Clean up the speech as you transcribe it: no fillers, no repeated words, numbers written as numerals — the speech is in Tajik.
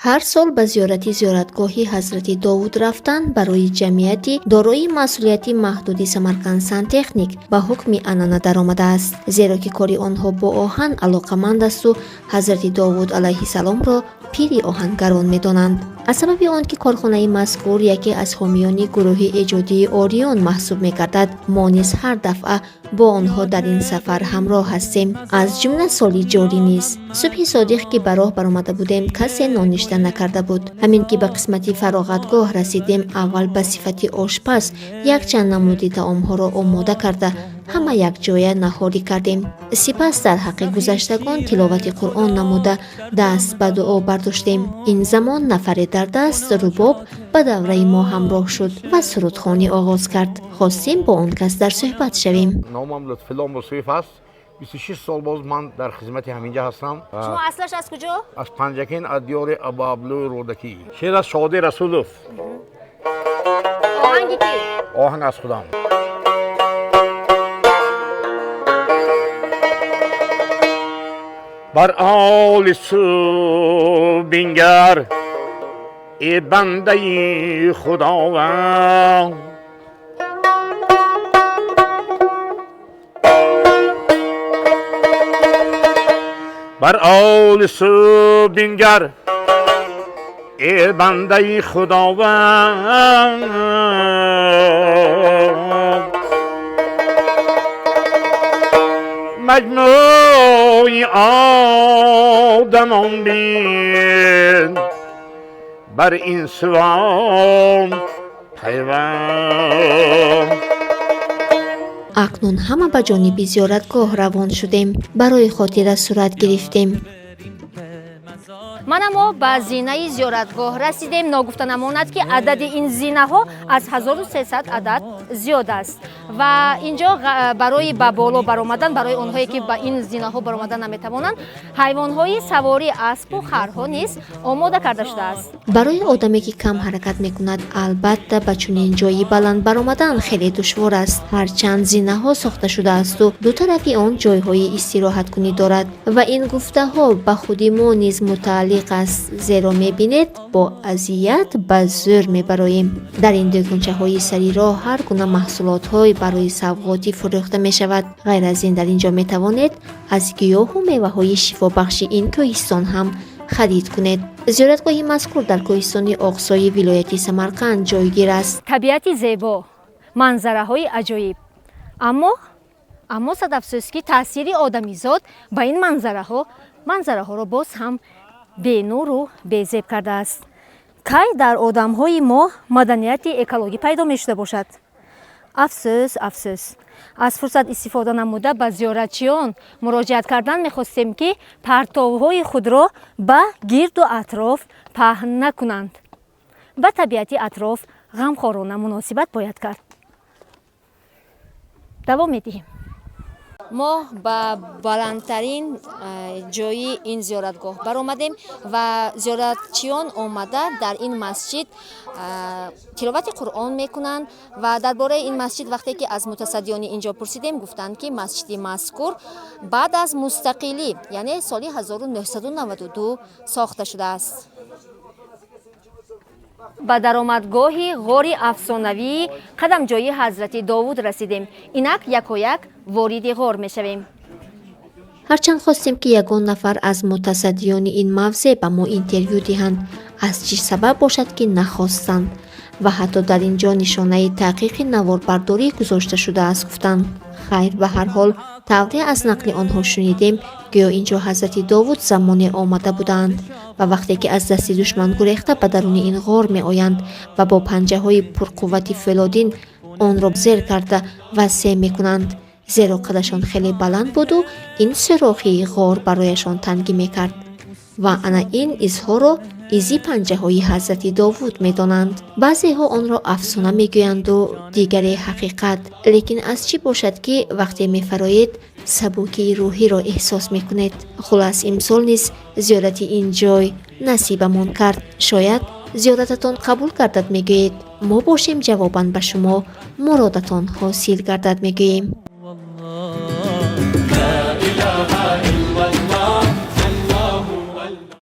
Ҳар сол ба зиёрати зиёратгоҳи Ҳазрати Довуд рафтан барои ҷамъияти дорои масъулияти маҳдуди «Самарқанд Сантехник» ба ҳукми анъана даромадааст, зеро ки кори онҳо бо оҳан алоқаманд асту Ҳазрати Довуд алайҳиссаломро пири оҳангарон медонанд. Аз сабаби он ки корхонаи мазкур яке аз ҳомиёни гурӯҳи эҷодии «Ориён» маҳсуб мегардад, мо низ ҳар дафъа бо онҳо дар ин сафар ҳамроҳ ҳастем, аз ҷумла соли ҷорӣ низ. Субҳи содиқ ки ба роҳ баромада будем, касе ноништа накарда буд. Ҳамин ки ба қисмати фароғатгоҳ расидем, аввал ба сифати ошпаз якчанд намуди таомҳоро омода карда, ҳама якҷоя наҳорӣ кардем. Сипас дар ҳаққи гузаштагон тиловати Қуръон намуда, даст ба дуо бардоштем. Ин замон нафаре дар даст рубоб ба давраи мо ҳамроҳ шуд ва сурудхонӣ оғоз кард. Хостем бо он кас дар суҳбат шавем. Номам Лутфулло Мусуев аст. 26 сол боз ман дар хизмати ҳаминҷа ҳастам. Шумо аслаш аз куҷо? Аз Панҷакент, аз диёри Абуабдуллои Рӯдакӣ. Шеър аз Шоди Расулов. Оҳанги ки? Оҳанг аз худам. Бар оли сӯ бингар, э бандаи Худованд, бар оли сӯ бингар, э бандаи Худованд, маҷмӯи одамон бин, бар ин сувон пайванд. Акнун ҳама ба ҷониби зиёратгоҳ равон шудем, барои хотира сурат гирифтем. Мана мо ба зинаи зиёратгоҳ расидем. Ногуфта намонад, ки адади ин зинаҳо аз 1300 адад зиёд аст ва инҷо барои ба боло баромадан, барои онҳое ки ба ин зинаҳо баромадан наметавонанд, ҳайвонҳои саворӣ, аспу харҳо низ омода карда шудааст. Барои одаме ки кам ҳаракат мекунад, албатта, ба чунин ҷои баланд баромадан хеле душвор аст. Ҳарчанд зинаҳо сохта шудаасту ду тарафи он ҷойҳои истироҳаткунӣ дорад. Ва ин гуфтаҳо ба худи мо низ мутааллиқ аст, зеро мебинед, бо азият ба зӯр мебароем. Дар ин дӯкончаҳои сари роҳ ҳар гуна маҳсулотҳой барои савғотӣ фурӯхта мешавад. Ғайр аз ин, дар ин ҷо метавонед аз гиёҳу меваҳои шифобахши ин кӯҳистон ҳам харид кунед. Зиёратгоҳи мазкур дар кӯҳистони Оқсои вилояти Самарқанд ҷойгир аст. Табиати зебо, манзараҳои аҷоиб, аммо сад афсӯс, ки таъсири одамизод ба ин манзараҳоро боз ҳам бенуру безеб кардааст. Кай дар одамҳои мо маданияти экологӣ пайдо мешуда бошад? Афсӯс, афсӯс. Аз фурсат истифода намуда, ба зиёратчиён муроҷиат кардан мехостем, ки партовҳои худро ба гирду атроф паҳн накунанд. Ба табиати атроф ғамхорона муносибат бояд кард. Давом медиҳем. Мо ба баландтарин ҷои ин зиёратгоҳ баромадем ва зиёратчиён омада дар ин масҷид тиловати Қуръон мекунанд. Ва дар бораи ин масҷид вақте ки аз мутасаддиёни ин ҷо пурсидем, гуфтанд, ки масҷиди мазкур баъд аз мустақилӣ, яъне соли 1992 сохта шудааст. Ба даромадгоҳи ғори афсонавии қадамҷои Ҳазрати Довуд расидем. Инак якояк вориди ғор мешавем. Ҳарчанд хостем, ки ягон нафар аз мутасаддиёни ин мавзеъ ба мо интервю диҳанд, аз чӣ сабаб бошад, ки нахостанд ва ҳатто дар ин ҷо нишонаи таҳқиқи наворбардорӣ гузошта шудааст, гуфтанд. Хайр, ба ҳар ҳол, тавре аз нақли онҳо шунидем, гӯё ин ҷо Ҳазрати Довуд замоне омада буданд ва вақте ки аз дасти душман гурехта ба даруни ин ғор меоянд ва бо панҷаҳои пурқуввати фӯлодин онро зер карда васеъ мекунанд, зеро қадашон хеле баланд буду ин сӯрохии ғор барояшон тангӣ мекард. Ва ана ин изҳоро изи панҷаҳои Ҳазрати Довуд медонанд. Баъзеҳо онро афсона мегӯянду дигаре ҳақиқат, лекин аз чӣ бошад, ки вақте мефароед, сабукии рӯҳиро эҳсос мекунед. Хулас, имсол низ зиёрати ин ҷой насибамон кард. Шояд зиёрататон қабул гардад, мегӯед. Мо бошем, ҷавобан ба шумо муродатон ҳосил гардад, мегӯем.